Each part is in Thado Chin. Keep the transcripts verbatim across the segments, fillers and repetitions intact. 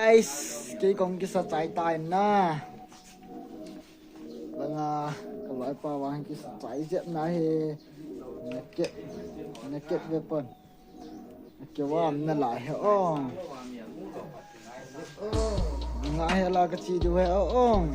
Guys, kei kong kisa chai tai na. Langa, ka loipa vang kisa chai jep na hi. Naked, naked weapon. Kei vang na la he ong. Nga he la ka chi du he ong.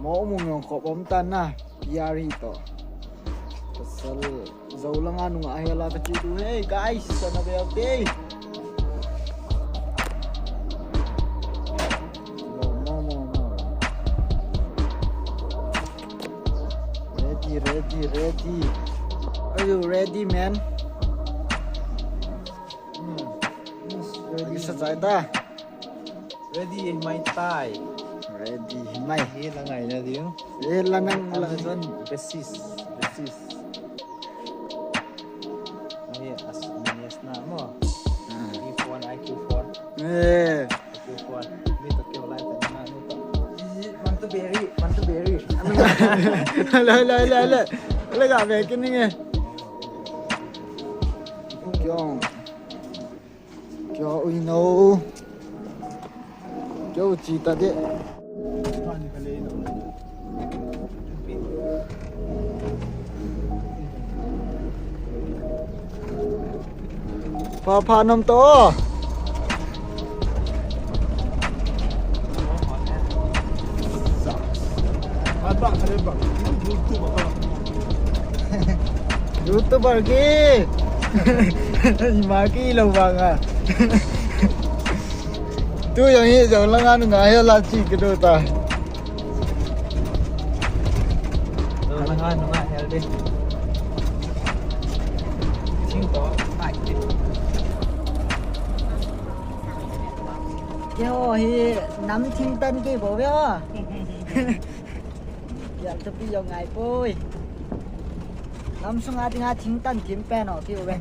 Mo mu mo ko bom ta na. Yari to. Pasal Zo langa nunga he la ka chi tu. Hey guys, sana be out day. Mo, mo, mo, mo. Ready, ready, ready. Are you ready, man? Hmm. Ready. Sa chai ta. Ready, mai tai. Ready, mai. Ye la ngai na diu. Ye la nang la. Amazon basis, basis. Ai, as, yes na mo. Ah. Iphone, iQphone. Eh. iQphone. Mi to kyo lai ta na, mi to. Man to berry, man to berry. La, la, la, la. La ga be kin ni nge. Kyo. Kyo, ui no. Kyo, chi ta de. Pha, pha nom to. YouTuber ki. Ima ki lo bang a. Tu yang hi jong langa nunga he la chi ki do ta. Lo langa nunga he de. Ching to, mai de. Kei ho hi nam thing tan kei bou ve ho. Ya tapi jong ngai poi. Nam sunga dinga thing tan thim pen ho kei ve.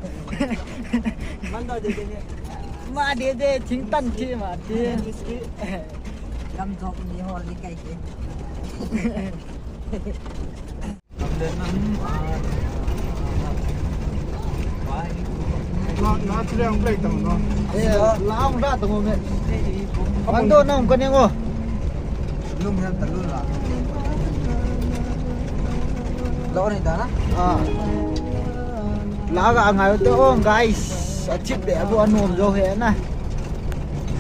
Man do de de ne. Ma de de thing tan thim ma de. Lam jok ni ho ni kai ke. La, la, chule ang play tang no. Eh, la ang la tang me. Ang do na ang kaning o. Lum yan talu la. Lo ni da na? Ah. La ga ngai te ong, guys. A chip de abu anom jo he na.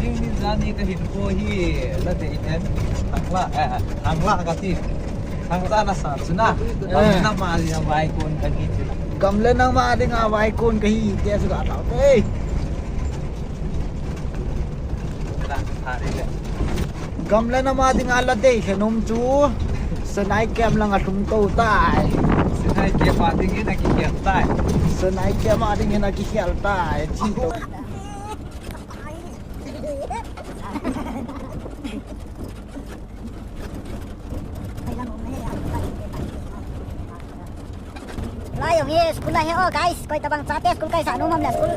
Jing ni jani ka hin ko hi la de en. Tang la, eh, tang la ka ti. Thangsa na sa chu na. Eh. Gamle na ma dinga vai kon kahi chu. Gamle na ma dinga vai kon kahi te chu ka tao te. Gamle na ma dinga la dei khe nom chu. Sanai kem langa lhung to tai. Sanai kem a ding in a kikhel tai. Sanai kem a ding in a kikhel tai. Chi to. Lai jong hi school lai hi o guys, koi tabang chate school kaisa nom ham le school.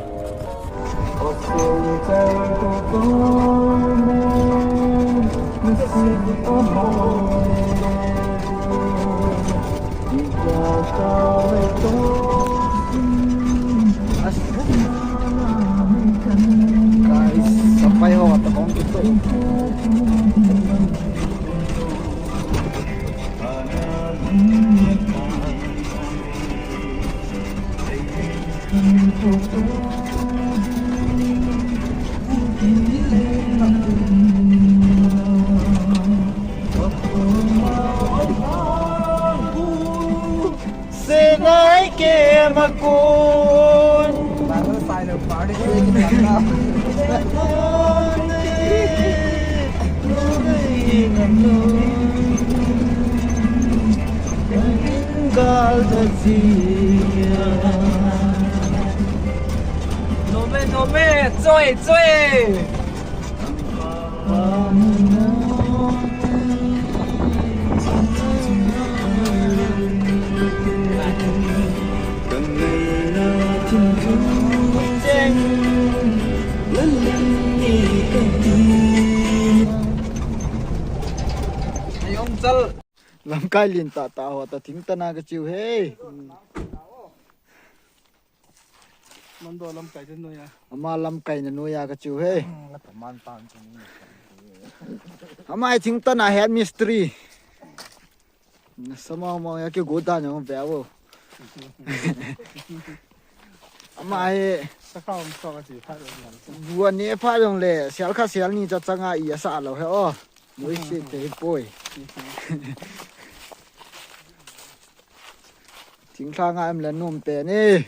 Guys, sapai ho ta kong kito. Senai ke makun. Nome, nome, choi, choi. Lamkai lin tah tah ho ta thing tana ka chiu he. Mando lamkai te noiya. Ama lamkai na noiya ka chu he. Ama hi thing tana head mistri. Sama mo ya ke goda no ve vo. Ama hi. Sakha um so ka chi pha lo. Bua ne pha long le, sial kha sial ni cha changa i asa lo he o. Noi si te poi. Thingthang a em le nom pen e.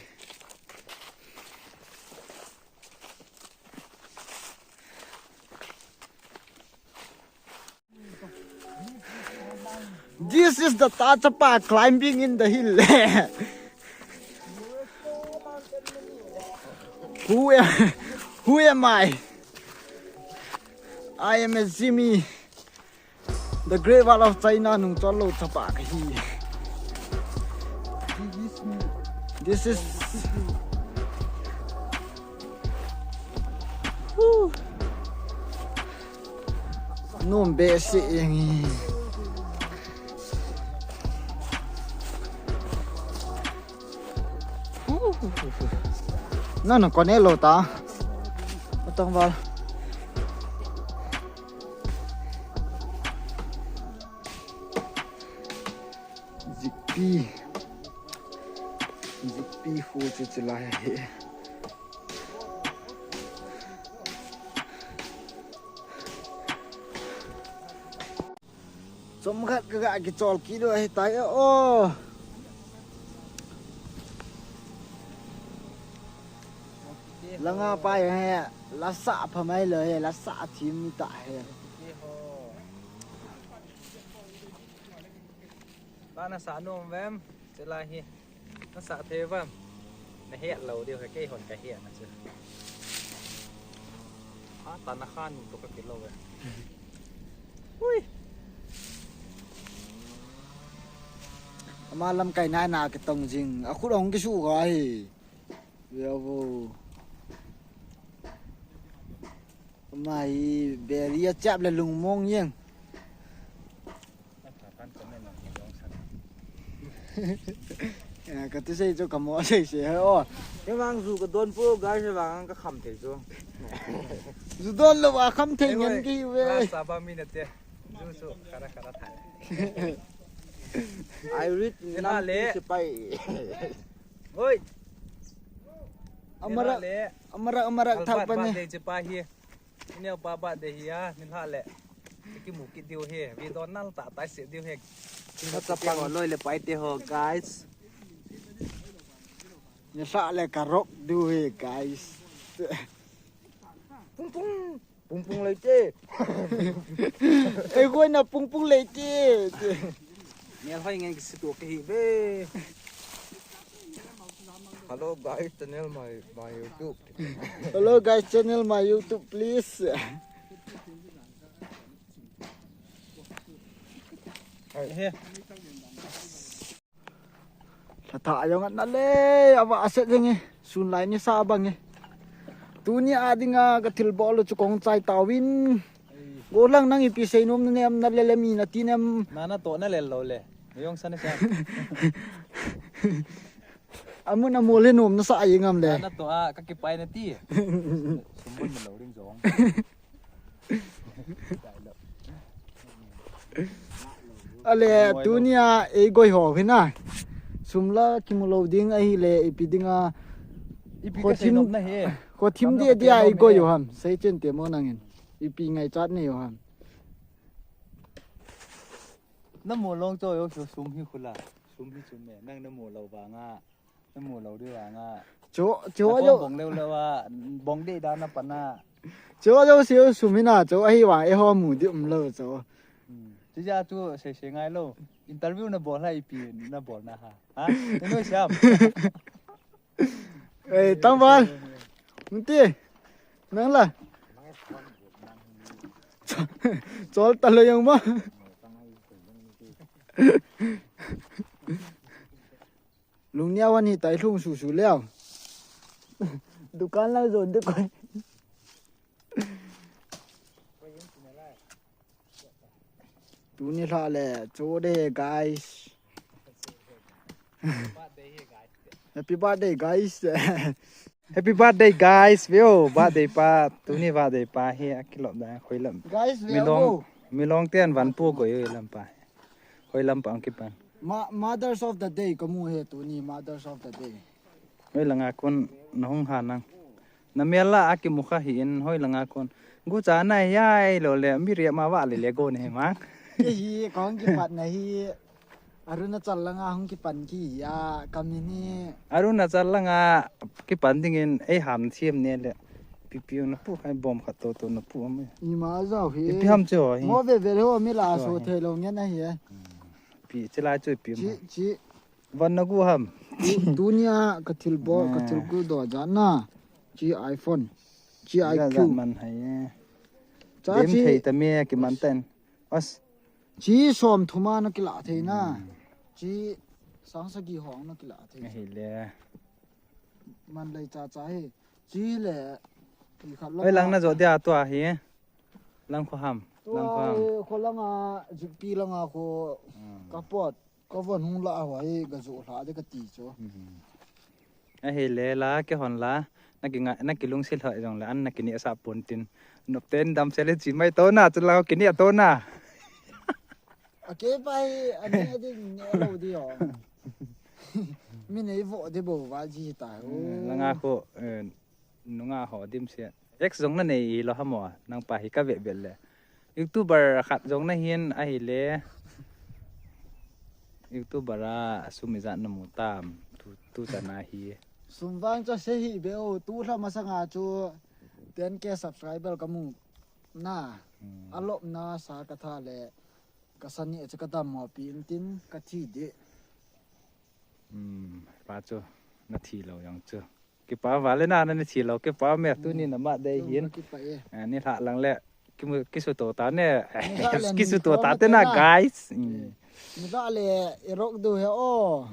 This is the Tachapa climbing in the hill. Who am, who am I? I am a Zimi. The Great Wall of China nung chol lou chapa kahi. This is Woo. Nom behseh jeng e. Woo. Na na kon e lou ta. Atong val. Zikpi. Zikpi khu chu chulai ahi. Chomkhat ka ga kichol kit u ahi tai o. Langa pai he, la sa pha mai lo he, la sa thim ta he. Ba na sa nom vem, chulai hi. Na sa thei vem. Na het lou diu he, kei hon ka het na chu. A, ta na khan to ka kilo ve. Ui. Ama lamkai nai na kitong jing. A khut hong kisu ka hi. Ve vo. Ama hi beri a chap le lungmong jeng. Ya, ka tu sei chu ka mo sei sei hai o. Kei vang ju ka don pu, guys, kei vang ka kham thei chu. Ju don lou a kham thei ngen kei ve. Sa ba mi na te. Ju su kara kara thai. I read nam le. Oi. Amara, amara, amara thak pa ne. Neo pa birthday hi a, nilhah le. Kimu kit diu hi. Video nal ta tai se diu hi. Ka chapang loi le pai te ho, guys. Nilhah le ka rock diu hi, guys. Pung pung. Pung pung lei te. Ei, koi na pung pung lei te. Nel hoi ngen kisi tu ke hi be. Hello guys, channel my, my YouTube. Hello guys, channel my YouTube, please. Hai, he. Lhatah jong ana le, ava aset jeng e, sun lai nisa bang e. Tuni a dinga ka thilbol u chu kong chai tauvin. Golang nang ipi seinom na nem na le le mi na ti nem. Na na to na le lo le. Jong sa na sa. Amun amol he nom na sa ai ngam le. Na na to a ka kipai na ti. Sumbun na lo ring jong. Ale, tunia ei goi ho hina. Sum la kimu lou ding ahile, ipi dinga. Ipi ka sei nom na he. Khothim dia dia ei goi ho ham. Sei chen te mo nangin. Ipi ngaichat nei ho ham. Na mo long cho yo sum hi khula. Sum hi sum me. Nang na mo lou vanga. Na mu lou diu vanga. Chu, chu na jo. Bong leu leu a, bong dei dan a pan a. Chu jo siu sum hina, chu ahi vang eiho mu di um lou chu. Hmm. Chu ja chu sei sei ngai lou. Interview na bol ha ipi na bol na ha. Ha? Ino siam. Ei, tangval. Munti. Nang la. Chol ta lo yang ma. Lungnia wan hi tai lhung su su leo. Dukan lang zon de koi. Tuni lha le, cho de, guys. Happy birthday, guys. Happy birthday, guys. Veo, birthday pa. Tuni birthday pa hi akilop da, hoilam. Guys, veo. Milong, milong ten van pu ko yo lam pa. Hoilam pa ang kipan. Ma-, Mothers of the Day, kamu he tuni, Mothers of the Day. Hoilanga kon nahung hanang. Namel la akimu kha hi in, hoilanga kon. Gucha na yai lo le, mi ria ma va le le go ne mang. Ke hi, kong kipat na hi. Arunachal langa hung kipan ki ya, kami ni. Arunachal langa kipan dingin ei ham thiam ne le. Pipiu na pu khai bom khat to to na pu am. Ima jao hi. Ipi ham chu hi. Mo ve ve ho mi la so thei lo ngen ahi. Pi chila chu pi. Chi, chi. Van na gu ham. Tu, tunia ka thil bo, ka thil gu do ja na. Chi iPhone. Chi I Q. Man hai. Cha dem chi. Thei ta me ki man ten. As. Chi som thuma na kila thei na. Chi sang sagi hong na kila thei. Ahi le. Man lei cha cha hi. Chi le. Oi, lang na jo dia tua hi. Lang kho ham. Lang kho ham. Kho langa, Jikpi langa kho. Ka pot. Ka von hung la ho hi, ka jo hla de ka ti chu. Ahi le la, ke hon la. Na ki nga, na ki lungsi hla jong le, an na ki ni sa pon tin. Nop ten dam se le chi mai to na, chu la ki ni to na. A ke pai, a ne ding ne lo di ho. Mi nei vo de bo va ji ta. Langa kho, nunga ho dim se. Ex jong na nei lo ha mo, nang pa hi ka ve ve le. YouTuber khat jong na hin ahi le. YouTuber a sum ijat na mu tam, tu, tu ta na hi. Sum vang cha se hi be o, tu hla masanga chu ten K subscriber ka mu na. Alop na sa ka tha le. Ka sani a chu ka dam mo pi in tin ka thi di. Hmm, pa chu na thi lo jong chu. Kipa va le na na thi lo, kipa me tuni na ma dei hin. Kipa e. Ni hla lang le kimu, kisu to ta ne. Kisu to ta te na, guys. Ni hla le i rok du he o.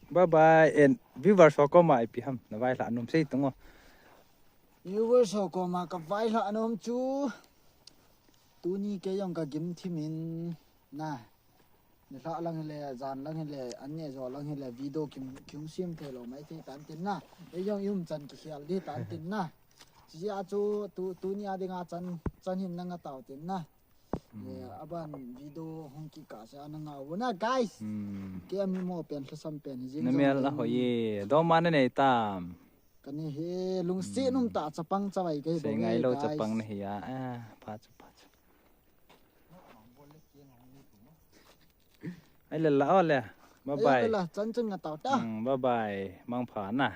Bye bye and viewers ho koma ipi ham na vai hla nom sei tung o. Viewers ho koma ka vai hla nom chu. Tuni kei jong ka gim thim in na. Ni hla lang hile, jan lang hile, an ne jo lang hile, video kim, kim sim thei lo mai thei tan tin na. Ei jong i um chan ki khial di tan tin na. Chi a chu tu, tuni a dinga chan, chan hin na nga tau tin na. Aban video hung ki ka sa na nga u na, guys. Ke ami mo pen hla sam pen hi jing. Na mel a ho ye, do ma na nei tam. Kani he lungsi num ta chapang chavai ke. Sei ngai lo chapang na hi a. Pha chu, pha chu. Ai le la o le. Bye bye. La chan chun nga tau ta. Bye bye. Mang pha na.